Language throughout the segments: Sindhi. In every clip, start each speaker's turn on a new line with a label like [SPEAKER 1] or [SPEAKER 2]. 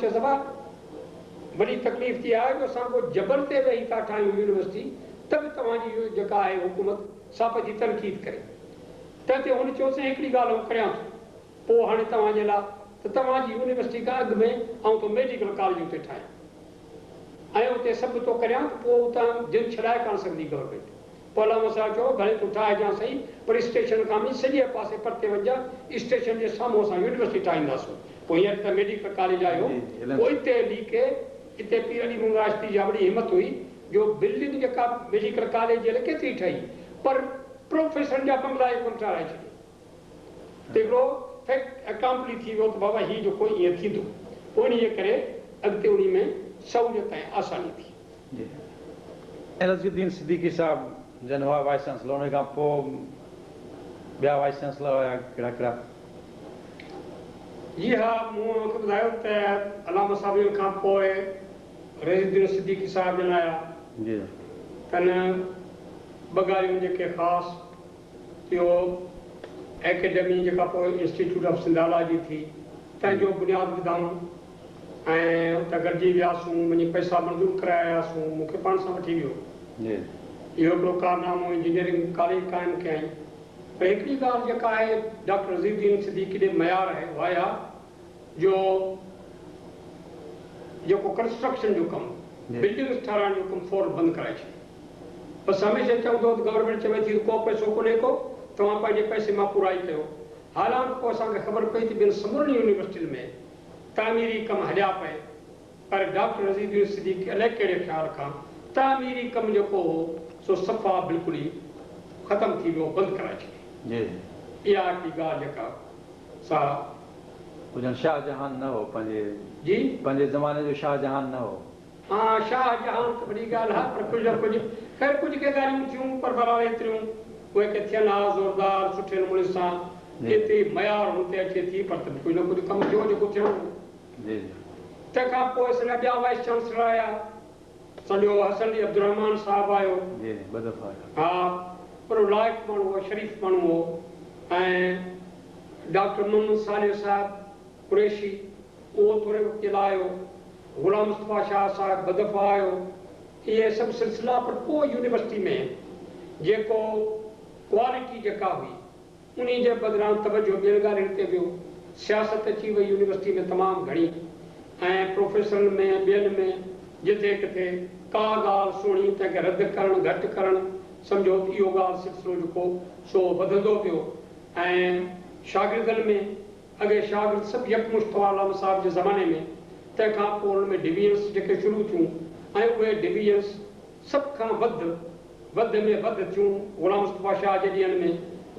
[SPEAKER 1] چيس ابا وڏي تڪليف ٿي آهي جو اسان ڪو جبل تي ويهي ٿا ٺاهيون يونيورسٽي ته به توهان جي جيڪا آهي حڪومت سا پئي تنقيد ڪري. تنهن تي هن چيو سائين هڪڙي ڳالهه آئون ڪريان ٿو پوء هاڻي توهان جي لاء ته توهان جي يونيورسٽي کان اڳ ۾ آئون ٿو ميڊيڪل ڪاليج اتي ٺاهيان ۽ اتي سڀ ٿو ڪريان ته پوء اتان جند ڇڏائي ڪانه سگهندي گورنمينٽ. پوء علامه صاحب چيو ڀلي تون ٺاهجان سهي پر اسٽيشن کان به سڄي پاسي پرتي وڃجان، اسٽيشن جي سامهون اسان يونيورسٽي ٺاهينداسون. پوء هينئر ته ميڊيڪل ڪاليج آيو پوء اتي ليڪي اتي پير علي محمد راشدي جي وڏي همت هئي جو بلڊنگ جيڪا ميڊيڪل ڪاليج جي الائي ڪيتري ٺهي پر پروفيسرن جا بنگلا يڪدم ٺهرائي ڇڏيا. ته هڪڙو فيڪٽ اڪامپلي ٿي ويو ته بابا هي جيڪو ائين ٿيندو. پوء انهي جي ڪري اڳتي انهي ۾ سهوليت ۽ آساني ٿي.
[SPEAKER 2] جي رضي الدين صديقي صاحب جن هئا وائيس چانسلر انهي کان پوء ٻيا وائيس چانسلر آيا ڪهڙا ڪهڙا؟
[SPEAKER 1] جي ها مون اوهان کي ٻڌايو ته علامه صاحب جن کان پوء رضي الدين صديقي صاحب جن آيا.
[SPEAKER 2] جي.
[SPEAKER 1] تن ٻه ڳالهيون جيڪي خاص اهو ايڪيڊمي جيڪا پوء انسٽيٽيوٽ آف سنڌالاجي ٿي، تنهن جو بنياد وڌائون ۽ اتي گڏجي وياسون، وڃي پئسا منظور ڪرائي آياسون، مون کي پاڻ سان وٺي ويو. اهو هڪڙو ڪارنامو انجنيئرنگ ڪاليج قائم ڪيائين. پر هڪڙي ڳالهه جيڪا آهي ڊاڪٽر رضي الدين صديقي ڏي معيار آهي اها اها جو جيڪو ڪنسٽرڪشن جو ڪم، بلڊنگس ٺهرائڻ جو ڪم فورن بند ڪرائي ڇڏيو. بس هميشه چوندو هو ته گورنمينٽ چوي ٿي ته ڪو پئسو ڪونهي ڪو، توهان پنهنجي پئسي مان پورائي ڪيو. حالانڪ پوء اسان کي خبر پئي ته ٻين سمورين يونيورسٽين ۾ تعميري ڪم هليا پئي، پر ڊاڪٽر رضي الدين صديقي الائي ڪهڙي خيال کان تعميري ڪم جيڪو هو سو صفا بلڪل ئي ختم ٿي ويو، بند ڪرائي ڇڏيائين. اها هڪڙي ڳالهه جيڪا سا.
[SPEAKER 2] هو ڄڻ شاهجهان نه هو پنهنجي
[SPEAKER 1] جي.
[SPEAKER 2] پنهنجي زماني جو شاهجهان نه هو.
[SPEAKER 1] ها شاهه جهان ته وڏي ڳالهه آ پر ڪجهه نه ڪجهه خير ڪجهه ڪي ڳالهيون ٿيون پر بهرحال ايتريون اهي ڪي ٿين ها زوردار سٺي نموني سان ايتري معيار هن تي اچي ٿي پر ته به ڪجهه نه ڪجهه ڪم ٿيو جيڪو ٿيڻو هو. تنهن کان پوء اسان جا ٻيا وائيس چانسلر آيا اسان جو حسن علي عبدالرحمان صاحب آيو.
[SPEAKER 2] جي ٻه دفعا آيو.
[SPEAKER 1] ها وڏو لائق ماڻهو هو شريف ماڻهو هو ۽ ڊاڪٽر محمد صالح صاحب قريشي اهو ٿوري وقت جي لاء آيو، غلام مصطفيٰ شاهه صاحب ٻه دفعا آيو، اهي سڀ سلسلا پر پوء يونيورسٽي ۾ جيڪو ڪوالٽي جيڪا هئي انهي جي بدران توجهه ٻين ڳالهين تي ويو، سياست اچي وئي يونيورسٽي ۾ تمام گهڻي ۽ پروفيسرن ۾ ٻين ۾ جٿي ڪٿي ڪا ڳالهه سهڻي تنهن کي رد ڪرڻ گهٽ ڪرڻ سمجهو ته اهو ڳالهه سلسلو جيڪو سو وڌندو ويو ۽ شاگردن ۾ اڳي شاگرد سڀ يڪمشت هئا علامه صاحب جي زماني ۾ تنهن کان پوء انهن ۾ ڊويزنس جيڪي شروع ٿيون ۽ اهي ڊويزنس سڀ کان وڌ وڌ ۾ وڌ ٿيون غلام مصطفيٰ شاهه جي ڏينهن ۾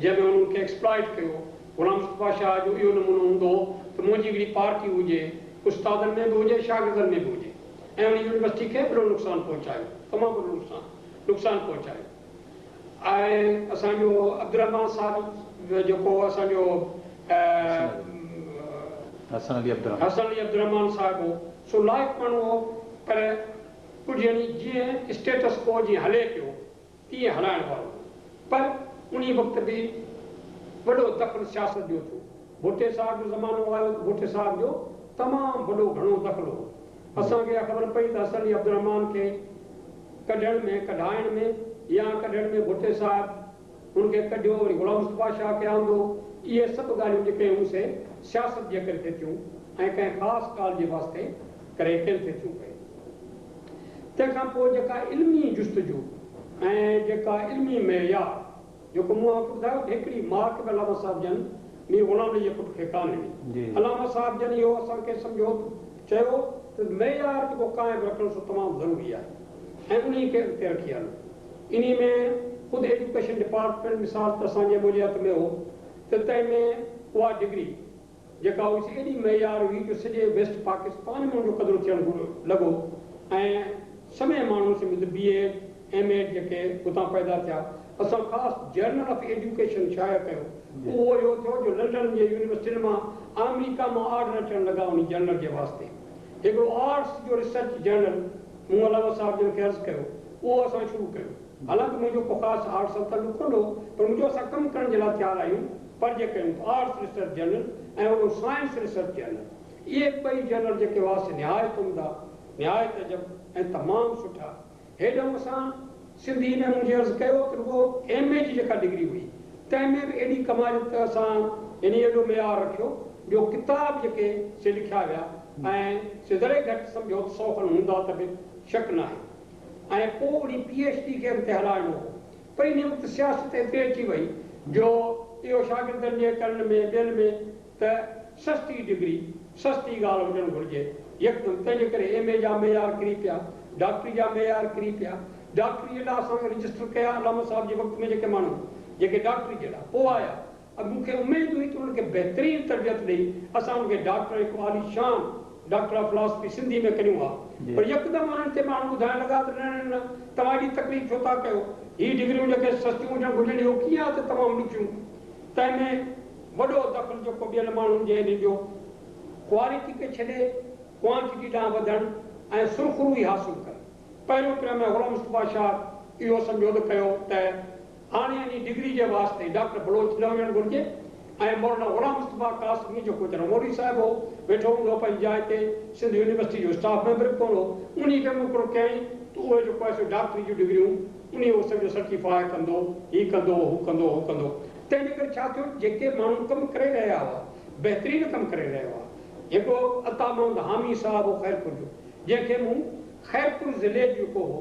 [SPEAKER 1] جنهن ۾ انهن کي ايڪسپلائٽ ڪيو. غلام مصطفيٰ شاهه جو اهو نمونو هوندو هو ته منهنجي هڪڙي پارٽي هجي استادن ۾ به هجي شاگردن ۾ به هجي ۽ ان يونيورسٽي کي وڏو نقصان پهچايو تمام وڏو نقصان نقصان پهچايو. ۽ اسان جو عبدالرحمان صاحب جيڪو اسان جو
[SPEAKER 2] حسن علي عبدالرحمان
[SPEAKER 1] حسن علي عبدالرحمان صاحب هو سو لائق ماڻهو هو پر ڪجهه يعني جيئن اسٽيٽس ڪو جيئن هلي پيو تيئن هلائڻ وارو هو پر انهي وقت به وڏو دخل سياست جو ٿيو. ڀٽي صاحب جو زمانو آيو ته ڀٽي صاحب جو تمام وڏو گهڻو دخل هو. اسان کي اها خبر پئي ته حسن علي عبدالرحمان کي ڪڍڻ ۾ ڪڍائڻ ۾ يا ڪڍڻ ۾ ڀٽي صاحب هن کي ڪڍيو وري غلام مصطفيٰ شاهه کي آندو اهي سڀ ڳالهيون جيڪي هيون سي سياست جي ڪري ٿي ٿيون ۽ ڪنهن خاص ڳالهه جي واسطي ڪري ڪين ٿي ٿيون پئي. تنهن کان پوء جيڪا علمي جستجو ۽ جيڪا علمي معيار جيڪو مون اوهان کي ٻڌايو ته هڪڙي مارڪ به علامه صاحب جن مير غلام علي جي پٽ کي ڪانه ڏني. علامه صاحب جن اهو اسان کي سمجهو چيو ته معيار جيڪو قائم رکڻ سو تمام ضروري آهي ۽ انهي کي اڳتي رکي هلو. انهي ۾ خود ايجوڪيشن ڊپارٽمينٽ مثال ته اسان جي منهنجي هٿ ۾ هو ته تنهن ۾ اها ڊگري جيڪا هئي سي ايڏي معيار هئي جو سڄي ويسٽ پاڪستان ۾ ان جو قدر ٿيڻ لڳو ۽ سوين ماڻهو سمجهه ته بي ايڊ، ايم ايڊ جيڪي اتان پيدا ٿيا. اسان خاص جرنل آف ايجوڪيشن شايع ڪيو. اهو اهو ٿيو جو لنڊن جي يونيورسٽين مان آمريڪا مان آرڊر اچڻ لڳا انهي جرنل جي واسطي. هڪڙو آرٽس جو ريسرچ جرنل مون علامه صاحب جن کي عرض ڪيو اهو اسان شروع ڪيو. حالانڪ منهنجو ڪو خاص آرٽس سان تعلق ڪونه هو پر منهنجو اسان ڪم ڪرڻ جي لاء تيار آهيون پر جي ڪيون ته آرٽس ريسرچ جرنل ۽ اهو سائنس ريسرچ جرنل اهي ٻئي جرنل جيڪي هئا سي نهايت عمدا، نهايت عجب ۽ تمام سٺا. هيڏانهن اسان سنڌي ۾ مون جيئن عرض ڪيو ته رڳو ايم اي جي جيڪا ڊگري هئي تنهن ۾ به ايڏي ڪماليت اسان يعني ايڏو معيار رکيو جو ڪتاب جيڪي سي لکيا ويا ۽ سي ذري گهٽ سمجهو ته 100 کن هوندا ته به شڪ ناهي ۽ پوء انهي پي ايڇ ڊي کي اڳتي هلائڻو هو پر انهي وقت سياست ايتري اچي وئي جو اهو شاگردن جي ڪرڻ ۾ ٻين ۾ ته سستي ڊگري، سستي ڳالهه هجڻ گهرجي يڪدم، تنهن جي ڪري ايم اي جا معيار ڪري پيا، ڊاڪٽري جا معيار ڪري پيا، ڊاڪٽري جي لاء اسان کي رجسٽر ڪيا علامه صاحب جي وقت ۾ جيڪي ماڻهو جيڪي ڊاڪٽري جي لاء پوء آيا ۽ مون کي اميد هئي ته انهن کي بهترين تربيت ڏئي اسان انهن کي ڊاڪٽر هڪ عالي شان ڊاڪٽر آف فلاسفي سنڌي ۾ ڪريون ها پر يڪدم انهن تي ماڻهو ٻڌائڻ لڳا ته نه نه نه توهان ايڏي تڪليف ڇو ٿا ڪيو هي ڊگريون جيڪي سستيون هجڻ گهرجن اهو ڪيئن آهي ته تمام ڏکيون تنهن ۾ وڏو دخل جيڪو ٻين ماڻهن جي انهن جو ڪوالٽي کي ڇڏي ڪوانٽٽي ڏانهن وڌڻ ۽ سرخروئي حاصل ڪرڻ. پهريون پهريان ۾ غلام مصطفيٰ شاهه اهو سمجهو ته ڪيو ته هاڻي انهي ڊگري جي واسطي ڊاڪٽر بلوچ نه هجڻ گهرجي ۽ مولانا غلام مصطفيٰ قاسمي جيڪو جنرل مولوي صاحب هو ويٺو هوندو هو پنهنجي جاء تي سنڌ يونيورسٽي جو اسٽاف ميمبر به ڪونه هو انهي کي مقرر ڪيائين ته اهي جيڪو آهي سو ڊاڪٽري جون ڊگريون انهي اهو سمجهو سرٽيفاء ڪندو هي ڪندو هو ڪندو هو ڪندو. تنهن جي ڪري ڇا ٿيو جيڪي ماڻهو ڪم ڪري رهيا هئا بهترين ڪم ڪري رهيا هئا هڪڙو عطا محمد حامي صاحب هو خيرپور جو جنهن کي مون خيرپور ضلعي جو جيڪو هو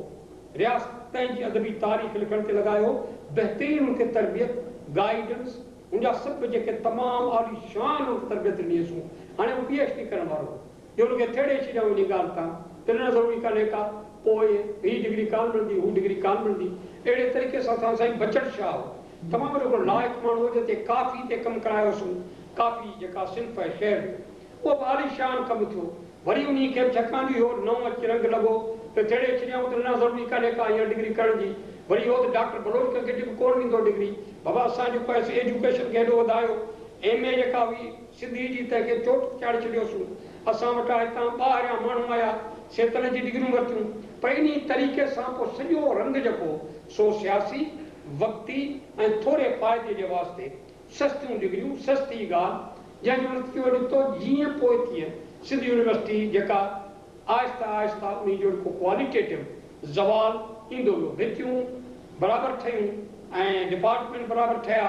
[SPEAKER 1] رياست تنهن جي ادبي تاريخ لکڻ تي لڳايو هو بهترين ان کي تربيت گائيڊنس ان جا سڀ جيڪي تمام عالي شان ان کي تربيت ڏني هئسون هاڻي هو پي ايڇ ڊي ڪرڻ وارو هو جو ان کي ٿيڙي ڇڏيائون انهي ڳالهه تان ته نه ضروري ڪانهي ڪا پوء هي ڊگري ڪانه ملندي هو ڊگري ڪانه ملندي اهڙي طريقي سان اسان سائين بچل شاهه هو تمام وڏو هڪڙو لائق ماڻهو هو جنهن تي ڪافي تي ڪم ڪرايوسون ڪافي جيڪا صنف آهي شعر جو اهو به عاليشان ڪم ٿيو وري انهي کي به ڇاڪاڻ جو اهو نئون اچي رنگ لڳو ته ٿيڙي ڇڏيائون ته نه ضروري ڪانهي ڪا هينئر ڊگري ڪرڻ جي وري اهو ته ڊاڪٽر بلوچ ڪنهن کي به ڪونه ڏيندو ڊگري بابا اسان جيڪو آهي سو ايجوڪيشن کي هيڏو وڌايو ايم اي جيڪا هئي سنڌي جي تنهن کي چوٽ چاڙهي ڇڏيوسون. اسان وٽ هتان ٻاهريان ماڻهو آيا، سي تن جي ڊگريون ورتيون. پر انهي طريقي سان پوء سڄو رنگ جيڪو سو سياسي، وقتي ۽ ٿوري فائدي جي واسطي سستيون ڊگريون، سستي ڳالهه، جنهن جو نتيجو نڪتو جيئن پوء تيئن سنڌ يونيورسٽي جيڪا آهسته آهسته انهي جو هڪ ڪواليٽيٽو زوال ايندو ويو. ڀتيون برابر ٺهيون ۽ ڊپارٽمينٽ برابر ٺهيا.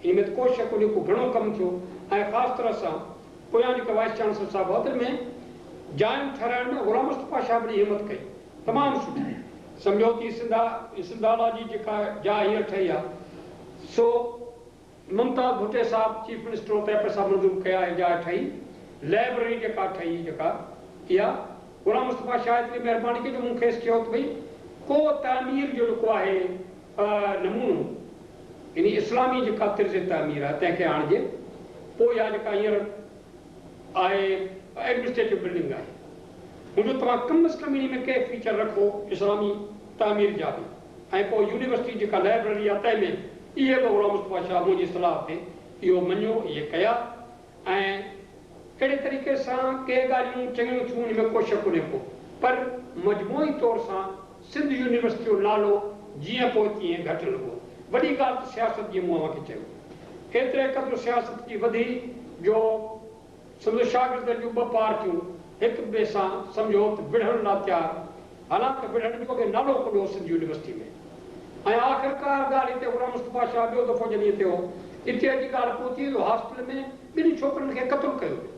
[SPEAKER 1] ان ۾ ته ڪو شڪ ڪونهي ڪو گهڻو ڪم ٿيو ۽ خاص طرح سان پويان جيڪي وائيس چانسلر صاحب هئا تن ۾ جاين ٺهرائڻ ۾ غلام مصطفيٰ شاهه وڏي همت ڪئي تمام سٺي سمجهو ته هي سنڌالاجي جيڪا جاء هينئر ٺهي آهي سو ممتاز ڀٽي صاحب چيف منسٽر هو تنهن پئسا منظور ڪيا هي جاء ٺهي لائبريري جيڪا ٺهي جيڪا اها غلام مصطفيٰ شاهه ايتري مهرباني ڪئي جو مون کيس چيو ته ڀئي ڪو تعمير جو جيڪو آهي نمونو يعني اسلامي جيڪا طرز تعمير آهي تنهن کي آڻجي پوء اها جيڪا هينئر آهي ايڊمنسٽريٽو بلڊنگ آهي ان جو توهان ڪم از ڪم انهي ۾ ڪي فيچر رکو اسلامي تعمير جا به ۽ پوء يونيورسٽي جيڪا لائبرري آهي تنهن ۾ به اهي به غلام مصطفيٰ شاهه منهنجي صلاح تي اهو مڃيو اهي ڪيا ۽ اهڙي طريقي سان ڪي ڳالهيون چڱيون ٿيون ان ۾ ڪو شڪ ڪونهي ڪو پر مجموعي طور سان سنڌ يونيورسٽي جو نالو جيئن پوء تيئن گهٽ لڳو. وڏي ڳالهه ته سياست جي مون اوهان کي چيو. ايتري قدر سياست جي وڌي جو سمجهو شاگردن جون ٻه پارٽيون هڪ ٻئي سان سمجهو ته وڙهڻ لا تيار حالانڪ وڙهڻ جو اڳي نالو ڪونه هو سنڌ يونيورسٽي ۾. ۽ آخرڪار ڳالهه هتي غلام مصطفيٰ شاهه ٻيو دفعو جڏهن هتي هو اتي اچي ڳالهه پهتي ته هاسٽل ۾ ٻن ڇوڪرن کي قتل ڪيو ويو.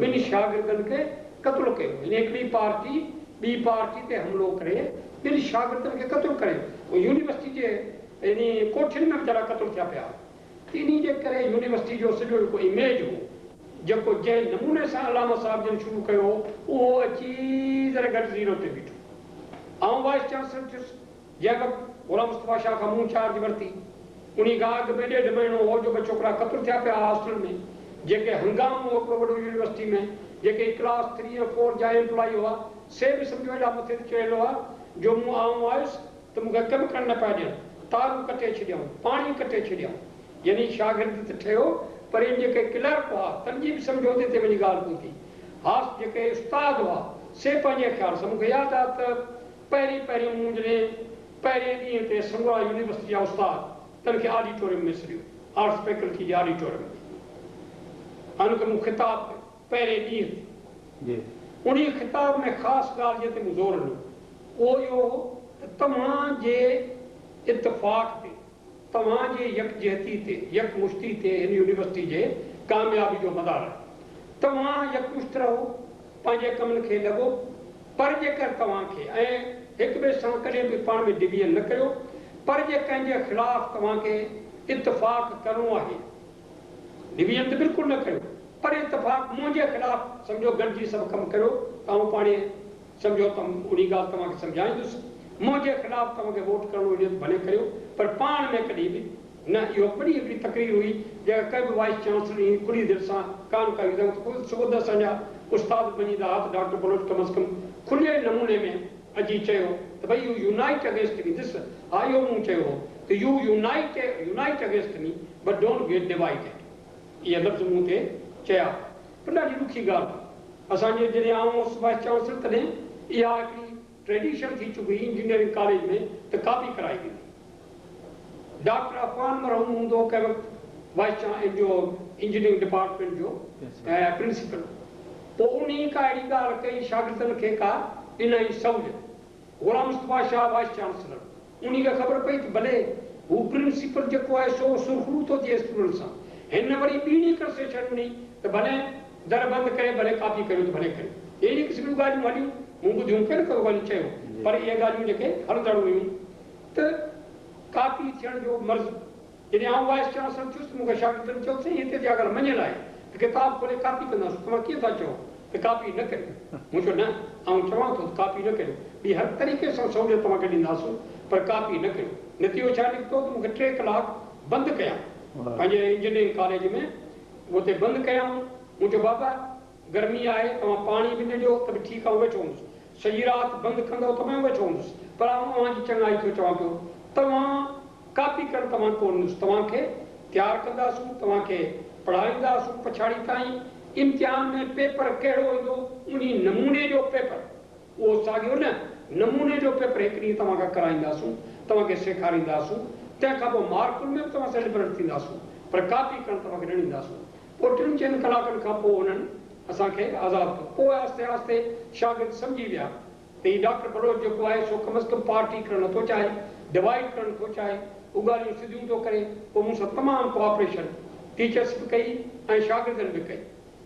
[SPEAKER 1] ٻن شاگردن کي قتل ڪيو ويو. يعني هڪڙي پارٽي ٻي پارٽي تي حملو ڪري ٻن شاگردن کي قتل ڪري پوء يونيورسٽي جي يعني ڪوٺين ۾ ويچارا قتل ٿيا پيا. انهي جي ڪري يونيورسٽي جو سڄو جيڪو اميج هو جيڪو جنهن نموني سان علامه صاحب جن شروع ڪيو هو اهو اچي ذري گهٽ زيرو تي بيٺو. آئون وائيس چانسلر ٿيس جنهن وقت غلام مصطفيٰ شاهه کان مون چارج ورتي انهي کان اڳ ۾ ڏيڍ مهينو هو جو ٻه ڇوڪرا قتل ٿيا پيا هاسٽل ۾ جيڪي هنگامو هو هڪڙو وڏو يونيورسٽي ۾ جيڪي ڪلاس ٿري ۽ فور جا ايمپلائي هئا سي به سمجهو ايڏا مٿي تي چڙهيل هئا جو مون آئون آيس ته مون کي ڪم ڪرڻ نه پيا ڏين، تارون ڪٽي ڇڏيائون، پاڻي ڪٽي ڇڏيائون. يعني شاگرد ته ٺهيو پر ان جيڪي ڪلرڪ هئا تن جي به سمجهوتي تي وڃي ڳالهه پهتي. هاس جيڪي استاد هئا سي پنهنجي خيال سان مون کي ياد آ ته پهرين پهرين مون جڏهن پهرين ڏينهن تي سمورا يونيورسٽي جا استاد تن کي آڊيٽوريم ۾ سڏيو آرٽس فيڪلٽي جي آڊيٽوريم ۾ ۽ ان کي مون خطاب ڪيو پهرين ڏينهن تي.
[SPEAKER 2] जी।
[SPEAKER 1] उन्हीअ ख़िताब में ख़ासि ॻाल्हि जंहिं ते मूं ज़ोर ॾिनो उहो इहो हो त तव्हांजे इतफ़ाक़ ते, तव्हांजे यकजहती ते, यकमुश्ती ते हिन यूनिवर्सिटी जे कामयाबी जो मदार आहे। तव्हां यकमुश्त रहो, पंहिंजे कमनि खे लॻो, पर जेकर तव्हांखे ऐं हिक ॿिए सां कॾहिं बि पाण में डिवीज़न न कयो, पर जे कंहिंजे ख़िलाफ़ तव्हांखे इतफ़ाक़ करिणो आहे, डिवीज़न त बिल्कुलु न कयो, पर इतफ़ाक़ मुंहिंजे ख़िलाफ़ सम्झो गॾिजी सभु कमु कयो त आउं पाण सम्झो त उन ॻाल्हि तव्हांखे सम्झाईंदुसि। मुंहिंजे ख़िलाफ़ तव्हांखे वोट करिणो हुजे त भले करियो, पर पाण में कॾहिं बि न। इहो वॾी हिकिड़ी तकरीर हुई जेका कंहिं बि वाइस चांसलर ईअं खुली दिलि सां कान कई हुई। सुबुह असांजा उस्ताद मञींदा हुआ त डॉक्टर बलोच कम अज़ कम खुले नमूने में अची चयो त भई you unite against me, this हा इहो मूं चयो हो त you unite unite against me but don't get divided. इहे लफ़्ज़ मूं ते चया, पर ॾाढी ॾुखी ॻाल्हि। असांजे जॾहिं आउं हुउसि वाइस चांसलर तॾहिं इहा हिकिड़ी ट्रेडिशन थी चुकी हुई इंजीनियरिंग कॉलेज में त कॉपी कराई वेंदी। डॉक्टर अफ़ान मरहूम हूंदो कंहिं वक़्तु वाइस जो इंजीनियरिंग डिपार्टमेंट जो प्रिंसिपल, पोइ उन का अहिड़ी ॻाल्हि कई शागिर्दनि खे का ॾिनई सहूलियत। ग़ुलाम मुस्तफ़ा शाह वाइस चांसलर, उन खे ख़बर पई त भले हू प्रिंसिपल जेको आहे सो सुरखरू थो थिए स्टूडेंट सां, हिन वरी ॿीणी कंसेशन ॾिनी त भले दर बंदि करे भले कॉपी करियो त भले करियो। अहिड़ी क़िस्म जूं ॻाल्हियूं हलियूं, मूं ॿुधियूं कहिड़ी को ॻाल्हियूं चयो, पर इहे ॻाल्हियूं जेके हलंदड़ हुयूं त कॉपी थियण जो मर्ज़। जॾहिं आउं वाइस चांसलर थियुसि त मूंखे शागिर्दनि चयो साईं हिते त इहा ॻाल्हि मञियल आहे त किताब खोले कॉपी कंदासीं, तव्हां कीअं था चओ त कॉपी न करियो? मूं चयो न, आउं चवां थो त कॉपी न करियो, ॿी हर तरीक़े सां सहूलियत तव्हांखे ॾींदासूं, पर कॉपी न करियो। नतीजो छा निकितो त मूंखे 3 कलाक बंदि कयां पंहिंजे इंजीनियरिंग कॉलेज में, उते बंदि कयाऊं। मूं चयो बाबा गर्मी आहे, तव्हां पाणी बि न ॾियो त बि ठीकु आहे, वेठो हूंदुसि, सॼी राति बंदि कंदव त मां वेठो हूंदुसि, पर आउं तव्हांजी चङाई थो चवां पियो, तव्हां कॉपी करणु तव्हां कोन ॾींदुसि, तव्हांखे तयारु कंदासूं, तव्हांखे पढ़ाईंदासूं पछाड़ी ताईं। इम्तिहान में पेपर कहिड़ो ईंदो उन नमूने जो पेपर, उहो साॻियो न, नमूने जो पेपर हिकु ॾींहुं तव्हां खां कराईंदासूं, तव्हांखे सेखारींदासूं, तंहिंखां पोइ मार्कुनि में बि तव्हां सां लिबरल थींदासूं, पर कॉपी करणु तव्हांखे न ॾींदासूं। पोइ 3-4 कलाकनि खां पोइ हुननि असांखे आज़ादु कयो। पोइ आहिस्ते आहिस्ते शागिर्द सम्झी विया त हीउ डॉक्टर बलोच जेको आहे सो कम अज़ कम पार्टी करणु नथो चाहे, डिवाइड करणु नथो चाहे, उहो ॻाल्हियूं सिधियूं थो करे। पोइ मूंसां तमामु कोऑपरेशन टीचर्स बि कई ऐं शागिर्दनि बि कई।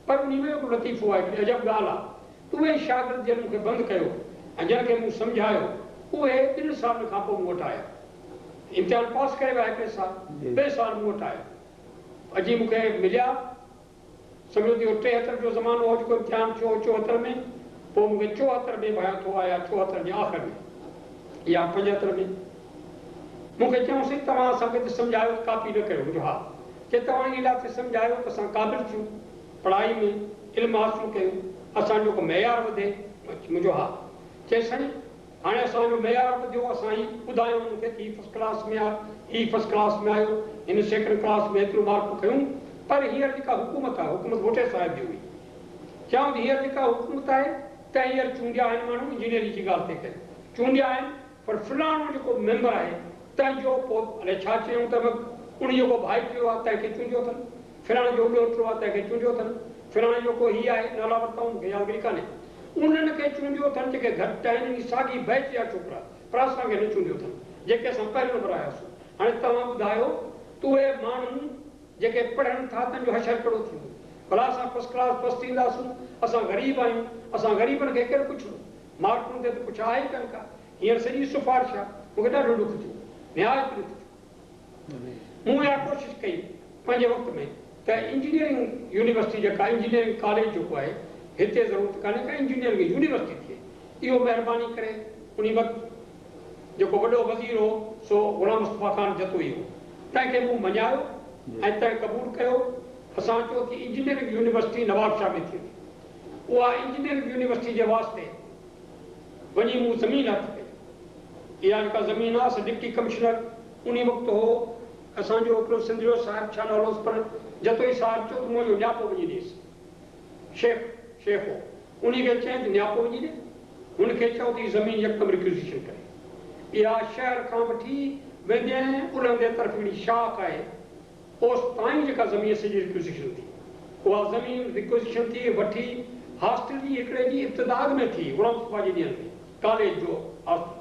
[SPEAKER 1] पर उन में हिकिड़ो लतीफ़ो आहे, हिकिड़ी अजब ॻाल्हि आहे त उहे शागिर्द जन मूंखे बंदि कयो ऐं जन खे मूं सम्झायो, उहे 2 सालनि खां पोइ मूं वटि आया, इम्तिहान पास करे विया हिकिड़े साल, ॿिए साल मूं वटि आया, अची मूंखे मिलिया। सम्झो त इहो 73 जो ज़मानो हो जेको इम्तिहान थियो 74 में, पोइ मूंखे 74 में भाया थो आया, 74 जे आख़िर में या 75 में मूंखे चयऊं साईं तव्हां असांखे त सम्झायो त कॉपी न करियो। मुंहिंजो हा, चए तव्हां इन लाइ सम्झायो त असां क़ाबिल थियूं, पढ़ाई में इल्मु हासिलु कयूं, असांजो को मेयार वधे। मुंहिंजो हा, चए साईं हाणे असांजो मेयार वधियो, असां ई ॿुधायूं मूंखे त हीउ फर्स्ट क्लास में आहे, हीउ फर्स्ट क्लास में आयो, हिन सेकंड क्लास में एतिरो मार्कूं खयूं। पर हींअर जेका हुकूमत आहे, हुकूमत भुटे साहिब जी हुई, चऊं त हींअर जेका हुकूमत आहे त हींअर चूंडिया आहिनि माण्हू, इंजीनियरिंग जी ॻाल्हि ते करे चूंडिया आहिनि, पर फलाणो जेको मेंबर आहे तंहिंजो पोइ अलाए छा चयूं त उन जो को भाइटियो आहे तंहिंखे चूंडियो अथनि, फलाणे जो ॾोटरो आहे तंहिंखे चूंडियो अथनि, फलाणे जो को हीउ आहे, नाला वरिताऊं मूंखे यादगिरी कान्हे, उन्हनि खे चूंडियो अथनि जेके घटि आहिनि, इन साॻी बैच जा छोकिरा, पर असांखे न चूंडियो अथनि जेके असां पहिरियों नंबर आयासीं। हाणे तव्हां ॿुधायो त उहे माण्हू जेके पढ़नि था तंहिंजो हशर कहिड़ो थींदो? भला असां फर्स्ट क्लास फर्स्ट थींदासूं, असां ग़रीब आहियूं, असां ग़रीबनि खे केरु पुछंदो? मार्कुनि ते त कुझु आहे ई कान का। हींअर सॼी सिफारिश आहे, मूंखे ॾाढो ॾुख थियो, निहायत ॾुख थियो। मूं इहा कोशिशि कई पंहिंजे वक़्त में त इंजीनियरिंग यूनिवर्सिटी जेका इंजीनियरिंग कॉलेज जेको आहे हिते ज़रूरत कान्हे का इंजीनियरिंग यूनिवर्सिटी थिए। इहो महिरबानी करे उन वक़्तु जेको वॾो वज़ीर हो सो ग़ुलाम मुस्तफ़ा ख़ान जतोई हो, तंहिंखे मूं मञायो ऐं तंहिं क़बूल कयो। असां चयो त इंजीनियरिंग यूनिवर्सिटी नवाबशाह में थींदी, उहा इंजीनियरिंग यूनिवर्सिटी जे वास्ते वञी मूं ज़मीन हथु कई। इहा जेका ज़मीन आहे सा डिप्टी कमिश्नर उन वक़्तु हो असांजो हिकिड़ो सिंध जो साहिबु, छा नालो हुउसि, पर जतोई साहिबु चयो त मुंहिंजो न्यापो वञी ॾियसि, शेख शेख हो, उन खे चयईं त न्यापो वञी ॾे। हुनखे चयो त हीअ ज़मीन यकदमि रिक्विज़िशन करे। इहा शहर खां वठी वेंदे उलंदे तरफ़ हिकिड़ी शाख आहे, ओसि ताईं जेका ज़मीन सॼी रिक्विज़िशन थी, उहा ज़मीन रिक्विज़िशन थी वठी هاسٽل جي هڪڙي جي ابتدا اڳ ۾ ٿي غلام مصطفيٰ جي ڏينهن ۾ ڪاليج جو هاسٽل.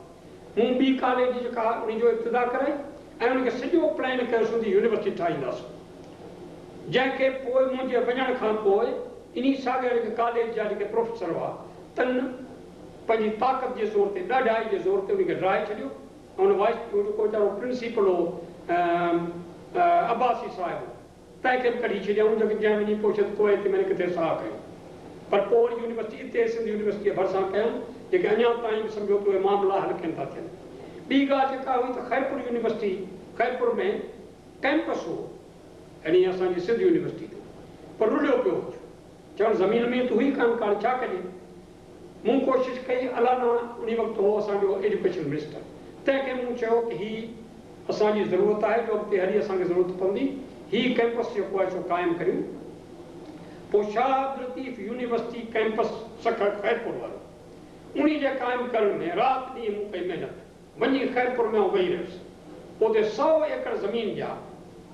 [SPEAKER 1] مون ٻي ڪاليج جي جيڪا ان جو ابتدا ڪرائي ۽ ان کي سڄو پلان ڪيوسون ته يونيورسٽي ٺاهينداسون. جنهن کي پوء منهنجي وڃڻ کان پوء انهي ساڳيا جيڪي ڪاليج جا جيڪي پروفيسر هئا تن پنهنجي طاقت جي زور تي ڏاڍائي جي زور تي ان کي ڊاهي ڇڏيو ۽ ان وائيس جو جيڪو ويچارو پرنسپل هو عباسي صاحب هو تنهن کي به ڪڍي ڇڏيائون جنهن وڃي پوء شايد ڪويت ۾ ڪٿي ساهه کنيو. پر پوء وري يونيورسٽي اتي سنڌ يونيورسٽيء جي ڀرسان ڪيائون جيڪي اڃا تائين به سمجهو ته اهي معاملا حل ڪين ٿا ٿين. ٻي ڳالهه جيڪا هئي ته خيرپور يونيورسٽي خيرپور ۾ ڪئمپس هو يعني اسان جي سنڌ يونيورسٽي جو پر رليو پيو هو چوڻ زمين ۾ ته هئي ڪانه ڪا ڇا ڪجي. مون ڪوشش ڪئي الانا انهي وقت هو اسان جو ايجوڪيشن منسٽر تنهن کي مون چيو ته هي اسان جي ضرورت آهي جو اڳتي هلي اسان کي ضرورت پوندي هي ڪئمپس جيڪو آهي سو قائم ڪريون. پوء شاهه عبداللطيف يونيورسٽي ڪئمپس سکر خيرپور وارو انهي جي قائم ڪرڻ ۾ رات ڏينهن مون ڪئي محنت. وڃي خيرپور ۾ آئون ويهي رهيس. اتي 100 ايڪڙ زمين جا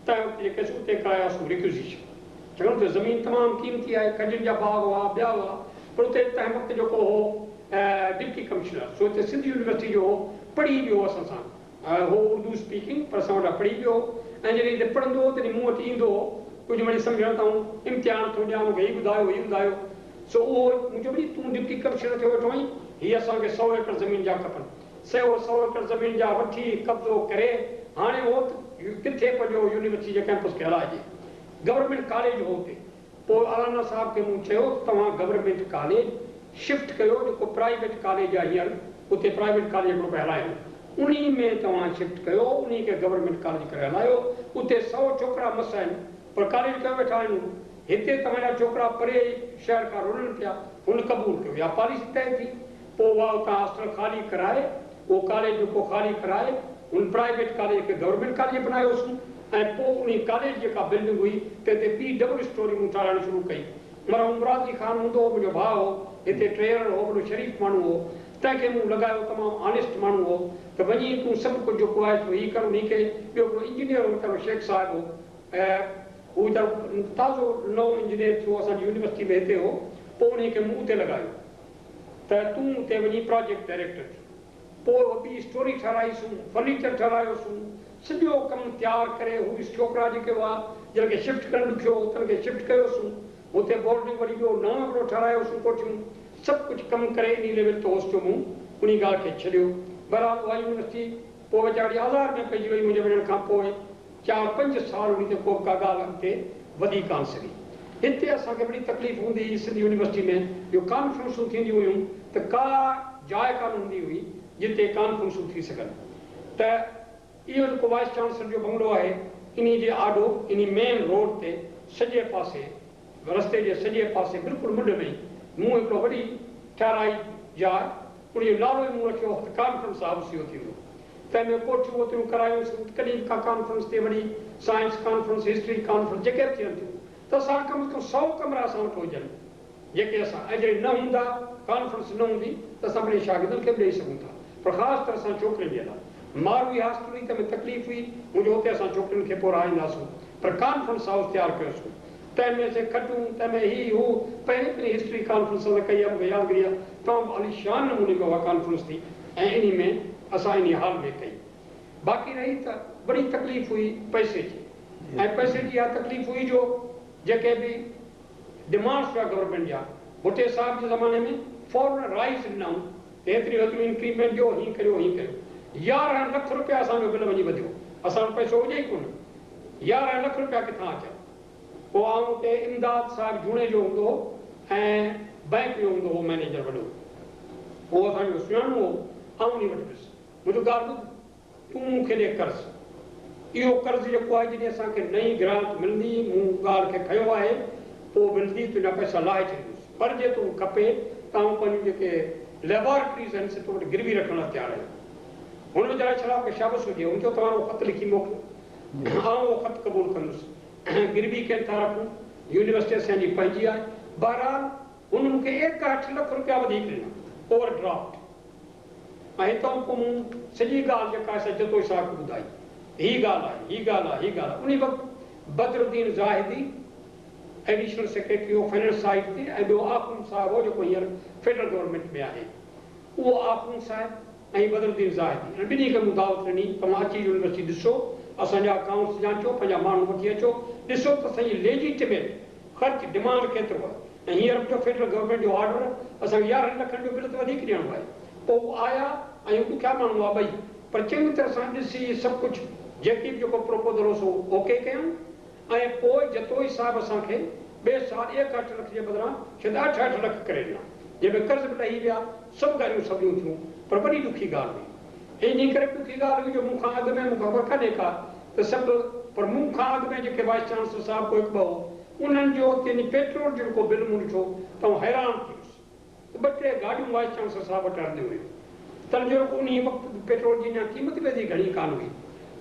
[SPEAKER 1] تنهن وقت جيڪي سو اتي ڪراياسون ريڪوزيشن. ڇاڪاڻ ته زمين تمام قيمتي آهي، کجين جا باغ هئا، ٻيا هئا، پر اتي تنهن وقت جيڪو هو ڊپٽي ڪمشنر سو هتي سنڌ يونيورسٽي جو هو، پڙهي ويو هو اسان سان، هو اردو اسپيڪنگ پر اسان وٽان پڙهي ويو هو ۽ جڏهن هتي پڙهندو هو تڏهن مون وٽ ايندو هو، ڪجهه وڃي سمجهڻ ته آئون امتحان ٿو ڏيان، مون کي هي ٻڌايو هي ٻڌايو. سو اهو مون چيو ڀلي تون ڊپٽي ڪمشنر ٿيو ويٺو آهين، هي اسان کي 100 ايڪڙ زمين جا کپن. سو 100 ايڪڙ زمين جا وٺي قبضو ڪري هاڻي هو ته ڪٿي پنهنجو يونيورسٽي جي ڪئمپس کي هلائجي. گورنمينٽ ڪاليج هو اتي. پوء الانا صاحب کي مون چيو ته توهان گورنمينٽ ڪاليج شفٽ ڪيو جيڪو پرائيويٽ ڪاليج آهي هينئر اتي پرائيويٽ ڪاليج هڪڙو پيو هلايو انهي ۾ توهان شفٽ ڪيو انهي کي گورنمينٽ ڪاليج ڪري هلايو اتي 100 ڇوڪرا مس آهن پر ڪاليج ڪيو ويٺا آهن هو هتي توهان جا ڇوڪرا پري شهر کان رلن پيا. هن قبول ڪيو اها پاليسي طئي ٿي. پوء اها اتان هاسٽل خالي ڪرائي، اهو ڪاليج جيڪو خالي ڪرائي، ان پرائيويٽ ڪاليج کي گورنمينٽ ڪاليج بنايوسون ۽ پوء انهي ڪاليج جيڪا بلڊنگ هئي تنهن تي ٻي ڊبل اسٽوري مون ٺاهرائڻ شروع ڪئي. مرحوم مراد علي خان هوندو هو، منهنجو ڀاء هو، هتي ٽريئرر هو، وڏو شريف ماڻهو هو، تنهن کي مون لڳايو، تمام آنيسٽ ماڻهو هو ته وڃي تون سڀ ڪجهه جيڪو آهي سو هي ڪر، انهي کي ٻيو هڪڙو انجنيئر هو ويچارو شيخ صاحب هو ۽ هو ويچارو تازو نئون انجنيئر ٿيو اسان جي يونيورسٽي ۾ هتي هو، پوء انهي کي مون اتي لڳايو. ته تون اتي وڃي پراجيڪٽ ڊائريڪٽر ٿي. پوء اها ٻي اسٽوري ٺهرائيسون، فرنيچر ٺهرايوسون، سڄو ڪم تيار ڪري هو ڇوڪرا جيڪي هئا جن کي شفٽ ڪرڻ ڏکيو هو تن کي شفٽ ڪيوسون، هتي بورڊنگ وري ٻيو نئون هڪڙو ٺهرايوسون ڪوٺيون، سڀ ڪجهه ڪم ڪري انهي ليول تي هوس جو مون انهي ڳالهه کي ڇڏيو. بهرحال اها يونيورسٽي پوء ويچاري آزار ۾ پئجي وئي منهنجي وڃڻ کان پوء. 4-5 سال انهي تي ڪو به ڪا ڳالهه اڳتي وڌي ڪانه سگهي. هتي اسان کي وڏي تڪليف هوندي هئي سنڌ يونيورسٽي ۾ جو ڪانفرنسون ٿينديون هيون ته ڪا جاء ڪانه هوندي هئي جتي ڪانفرنسون ٿي سگهن ته اهو جيڪو وائيس چانسلر جو بنگلو آهي انهي جي آڏو انهي مين روڊ تي سڄي پاسي رستي جي سڄي پاسي بلڪل منڍ ۾ ئي مون هڪڙو وڏي ٺهرائي جاء انهي جو نالو ئي مون رکيو هو ته ڪانفرنس هائوس اهو ٿيندو. تنهن ۾ ڪوٺيون اوتريون ڪرايون سون ڪڏهن به ڪا ڪانفرنس ٿئي وڏي سائنس ڪانفرنس هسٽري ڪانفرنس جيڪي به ٿين ٿيون ته اسان ڪم از ڪم 100 ڪمرا اسان وٽ هجن جيڪي اسان ۽ جڏهن نه هوندا ڪانفرنس نه هوندي ته اسان پنهنجي شاگردن کي به ڏئي سگهون ٿا پر خاص طرح سان ڇوڪرين جي لاء ماروي هاسٽل هئي تنهن ۾ تڪليف هئي منهنجو اتي اسان ڇوڪرين کي پوء رهائينداسون پر ڪانفرنس هائوس تيار ڪيوسون تنهن ۾ سي کٽون تنهن ۾ هي هو پهرين پهرين هسٽري ڪانفرنس اسان ڪئي آهي مون کي يادگيري آهي تمام عاليشان نموني ۾ اها ڪانفرنس ٿي ۽ انهي ۾ اسان انهي هال ۾ ڪئي. باقي رهي ته وڏي تڪليف هئي پئسي جي ۽ پئسي جي اها تڪليف هئي جو جيڪي به ڊمانڊس هيا گورنمينٽ جا ڀٽي صاحب جي زماني ۾ فورن رائيز ڏنائون ته هيتري هيتريون انڪريمينٽ ڏيو هين ڪريو هين ڪريو 11 لک روپيا اسان جو بل وڃي وڌيو اسان وٽ پئسو هجي ئي ڪونه 11 لک روپيا ڪٿان اچن. پوء آئون اتي امداد صاحب جوڻيجو هوندو هو ۽ بئنڪ جو هوندو هو مئنيجر وڏو اهو اسان جو سڃاڻو هو آئون انهي وٽ ويس مون چيو ڳالهه ٻڌ تون مون کي ڏي قرض اهو قرض جيڪو آهي جڏهن اسان کي نئين گرانٽ ملندي مون ڳالهه کي کنيو آهي پوء ملندي تنهنجا پئسا لاهي ڇڏيندس پر جي توکي کپي ته آئون پنهنجون جيڪي ليبارٽريز آهن سي تو وٽ گروي رکڻ لاء تيار آهيان هن ويچاري ڇڙا مون کي شابس هجي هن چيو توهان اهو خط لکي موڪليو آئون اهو خط قبول ڪندس. گروي ڪين ٿا رکون، يونيورسٽي اسان جي پنهنجي آهي. بهرحال هن مون کي 61 لک روپيا وڌيڪ ڏنا، اوور ڊرافٽ. ۽ هتان پوء مون سڄي ڳالهه جيڪا آهي سا جتوئي صاحب کي ٻڌائي. هي ڳالهه آهي، هي ڳالهه آهي، هي ڳالهه آهي. انهي وقت بدرالدين زاهدي ايڊيشنل سيڪريٽري هو فنانس سائيڊ تي ۽ ٻيو آخوند صاحب هو جيڪو هينئر فيڊرل گورنمينٽ ۾ آهي. اهو آخوند صاحب ۽ بدرالدين زاهدي، انهن ٻنهي کي مون دعوت ڏني، توهان اچي يونيورسٽي ڏسو، اسان جا اڪائونٽس جانچو، پنهنجا ماڻهو وٺي اچو، ڏسو ته اسان جي ليجيٽميٽ خرچ ڊمانڊ ڪيترو آهي ۽ هينئر به جو فيڊرل گورنمينٽ جو آرڊر اسان کي 11 لکن جو بل ته وڌيڪ ڏيڻو آهي. پوء هو آيا ۽ هو ڏکيا ماڻهو هئا ٻئي، پر چڱي طرح سان ڏسي سڀ ڪجهه جيڪي به جيڪو پروپوزل هو سو اوڪي ڪيائون ۽ پوء جتوئي صاحب اسان کي ٻئي سال 61 لک جي بدران شايد 8 لک ڪري ڏنا، جنهن ۾ قرض به لهي ويا، سڀ ڳالهيون سوليون ٿيون، پر وڏي ڏکي ڳالهه هئي. انهيء ڪري به ڏکي ڳالهه هئي جو مون کان اڳ ۾ مون کي خبر ڪانهي ڪا ته سڀ، پر مون کان اڳ ۾ جيڪي وائيس چانسلر صاحب ڪو هڪ ٻه هو، انهن جو يعني پيٽرول جو جيڪو بل مون ڏٺو ته آئون حيران ٿي ويس ته ٻه ٽي گاڏيون وائيس چانسلر صاحب وٽ هلنديون هيون. تن جو رڳو انهيء وقت به پيٽرول جي اڃا قيمت به ايڏي گهڻي ڪانه هئي،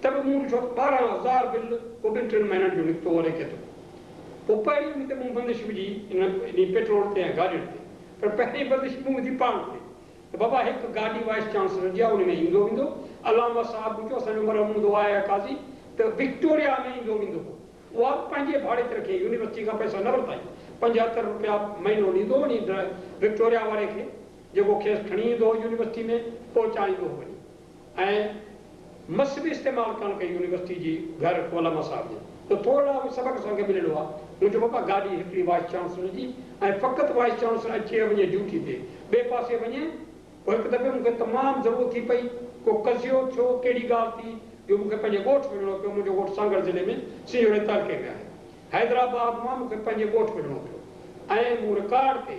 [SPEAKER 1] ته به مون ڏٺو ته 12,000 بل ڪو ٻن ٽن مهينن جو نڪتو الائي ڪيترو. پوء پهرين ان تي مون بندش وجهي انهي پيٽرول تي ۽ گاڏين تي، پر پهرين بندش مون وڌي پاڻ تي ته بابا هڪ گاڏي وائيس چانسلر جي آهي ان ۾ ايندو ويندو. علامه صاحب مون چيو اسان جو مرحوم هوندو آهي قاضي ته وڪٽوريا ۾ ايندو ويندو هو. اها به پنهنجي ڀاڙي تي رکيائين، يونيورسٽي کان پئسا نه ورتائين. 75 روپيا مهينو ڏيندو هو وڃي وڪٽوريا واري کي، جيڪو کيس کڻي ايندو هو يونيورسٽي ۾ پهچائيندو هو وڃي ۽ مس به استعمال ڪانه ڪئي يونيورسٽي جي گهر علامه صاحب جن ته ٿورڙا اهي سبق اسان کي مليل هئا. مون چيو بابا گاڏي هڪڙي وائيس چانسلر جي ۽ فقط وائيس چانسلر اچي وڃي ڊيوٽي تي ٻئي پاسي وڃي. پوء هڪ دفعي مون کي تمام ضرورت ٿي پئي، ڪو قضيو ٿيو، ڪهڙي ڳالهه ٿي جو مون کي پنهنجي ڳوٺ وڃڻو پيو، منهنجو ڳوٺ سانگهڙ ضلعي ۾ سينهوري تعلقي ۾ آهي. حيدرآباد مان مون کي پنهنجي ڳوٺ وڃڻو پيو ۽ مون رڪارڊ تي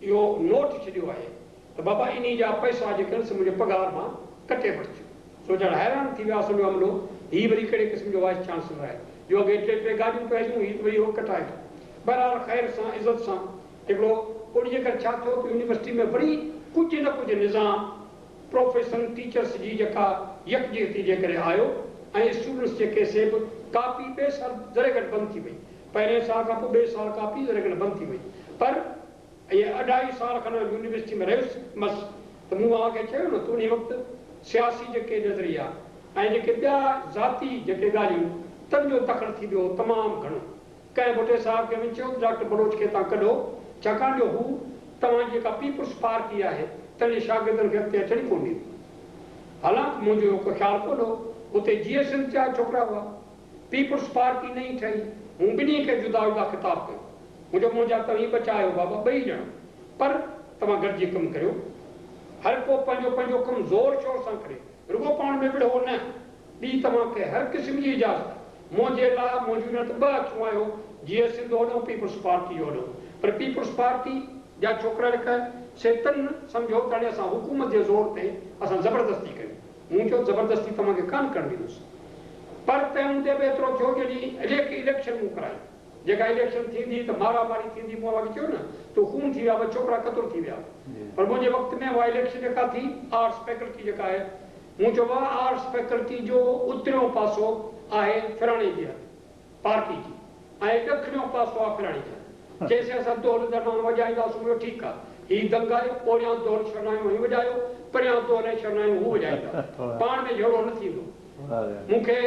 [SPEAKER 1] اهو نوٽ ڇڏيو آهي ته بابا انهي جا پئسا جيڪي آهن سي منهنجي پگهار مان ڪٽي وٺجو. سو ڄڻ حيران ٿي ويا اسان جو عملو، هي وري ڪهڙي قسم جو وائيس چانسلر آهي جو اڳي ٽي ٽي گاڏيون پيون هليون هي ته وري اهو ڪٽائي ٿو. بهرحال خير سان عزت سان هڪڙو ان جي ڪري ڇا ٿيو ته يونيورسٽي ۾ وري ڪجهه نه ڪجهه نظام پروفيسرن ٽيچرس جي جيڪا يڪجهتي جي ڪري آيو ۽ اسٽوڊنٽس جيڪي سي به ڪاپي ٻئي سال ذري گهٽ بند ٿي وئي. پهرئين سال کان پوء ٻئي سال ڪاپي ذري گهٽ بند ٿي وئي پر ائين اڍائي سال کن آئون يونيورسٽي ۾ رهيس مس ته مون اوهان کي چيو نه ته انهي وقت سياسي جيڪي نظريا ۽ جيڪي ٻيا ذاتي جيڪي ڳالهيون تن جو دخل ٿي ويو هو تمام گهڻو. ڪنهن ڀٽي صاحب کي وڃي چيو ته ڊاڪٽر بلوچ کي هتان ڪڍو ڇاڪاڻ جو هو توهان جي جيڪا پيپلز پارٽي آهي تنهن جي شاگردن کي اڳتي اچڻ ئي ڪونه ڏيندو. حالانڪ منهنجو اهو ڪو خيال ڪونه هو. اتي جيئي سنڌ جا ڇوڪرا هئا. پيپلز پارٽي نئين ٺهي. مون ٻنهي کي جدا جدا خطاب ڪيو. مون چيو منهنجا توهين ٻچا آهيو بابا ٻئي ڄڻا پر توهان گڏجي ڪم ڪريو. هر ڪو پنهنجو پنهنجو ڪم زور شور سان ڪري. رڳو پاڻ ۾ وڙهو نه. ٻي توهان کي هر قسم جي اجازت. منهنجي لاء منهنجون نه ته ٻه اکيون آهيو، جيئي سنڌ هوڏهون پيپلز پارٽي هوڏهون. پر پيپلز پارٽي جا ڇوڪرا جيڪا سي تن سمجهو ته هاڻي اسان حڪومت جي زور تي اسان زبردستي ڪيون. مون چيو زبردستي توهان کي ڪانه ڪرڻ ڏيندس. پر تنهن هوندي به ايترو ٿيو جڏهن اليڪشن مون ڪرائي. جيڪا اليڪشن ٿيندي ته مارا ماري ٿيندي مون اوهان کي چيو نه ته خون ٿي ويا ٻه ڇوڪرا قتل ٿي ويا پر منهنجي وقت ۾ اها اليڪشن جيڪا ٿي آرٽس فيڪلٽي جيڪا آهي مون چيو بابا آرٽس فيڪلٽي جو اتريون پاسو آهي فلاڻي جي هٿ پارٽي جي ۽ ڏکڻيون پاسو آهي فلاڻي جي هٿ جيسين اسان دهل درنايون وڄائينداسون مون چيو ٺيڪ آهي هي دنگائي پوريان دهل شرنايون هي وڄايو پريان دهل ۽ شرنايون هو وڄائيندا پاڻ ۾ جهيڙو نه ٿيندو. مون کي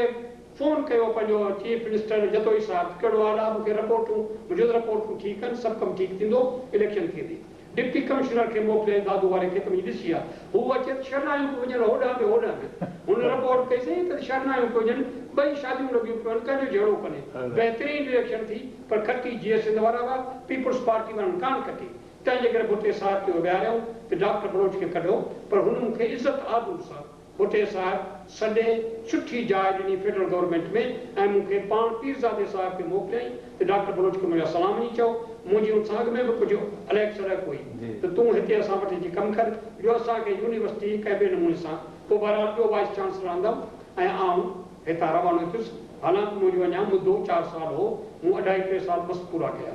[SPEAKER 1] فون ڪيو پنهنجو چيف منسٽر جتوئي صاحب ته ڪهڙو حال آهي مون کي رپورٽون مون چيو ته رپورٽون ٺيڪ آهن سڀ ڪم ٺيڪ ٿيندو اليڪشن ٿيندي ڊپٽي ڪمشنر کي موڪليائين دادو واري کي ته وڃي ڏسي آ هو اچي ته شرنايون پيون وڄن هوڏانهن به هوڏانهن به هن رپورٽ ڪئي سائين ته شرنايون پيون وڄن ٻئي شاديون لڳيون پيون آهن ڪنهن جو جهيڙو ڪونهي بهترين اليڪشن ٿي پر کٽي جيئي سنڌ وارا هئا پيپلز پارٽي وارن ڪانه کٽي تنهن جي ڪري ڀٽي صاحب کي اهو ويهاريائون ته ڊاڪٽر بلوچ کي ڪڍو پر هن مون کي عزت آبرو سان ڀٽي صاحب سڏي سٺي جاء ڏني فيڊرل گورنمينٽ ۾ ۽ مون کي پاڻ پيرزادي صاحب کي موڪليائين ته ڊاڪٽر بلوچ کي منهنجا سلام وڃي چئو. منهنجي ان سان اڳ ۾ به ڪجهه عليڪ سليڪ هئي ته تون هتي اسان وٽ اچي ڪم ڪر جو اسان کي يونيورسٽي ڪنهن ٻئي نموني سان پوء بهرحال ٻيو وائيس چانسلر آندم ۽ آئون هتان روانو ٿيس حالانڪ منهنجو اڃا مدو 4 سال هو مون اڍائي ٽي سال مس پورا ڪيا.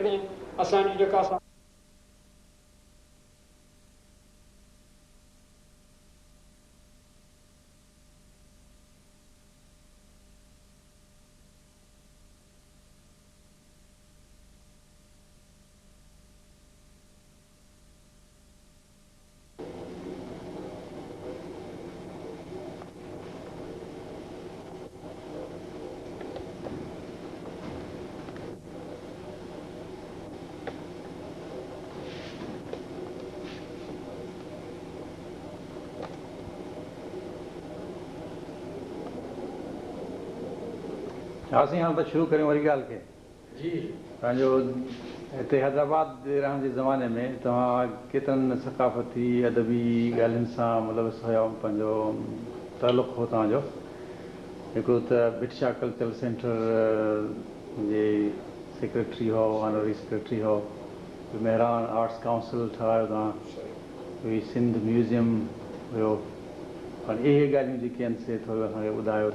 [SPEAKER 1] ۾ اسان جي جيڪا سا.
[SPEAKER 2] ها سائين هاڻ ته شروع ڪريون وري ڳالهه کي.
[SPEAKER 1] جي.
[SPEAKER 2] پنهنجو هتي حيدرآباد رهڻ جي زماني ۾ توهان ڪيترن ثقافتي ادبي ڳالهين سان ملوث هيا پنهنجو تعلق هو توهان جو هڪڙو ته ڀٽ شاهه ڪلچرل سينٽر جي سيڪريٽري هئو آنرري سيڪريٽري هئو ٻيو مهراڻ آرٽس ڪائونسل ٺهرايو توهان ٻي سنڌ ميوزيم هيو هاڻي اهي ڳالهيون جيڪي آهن سي ٿورو اسان کي ٻڌايو.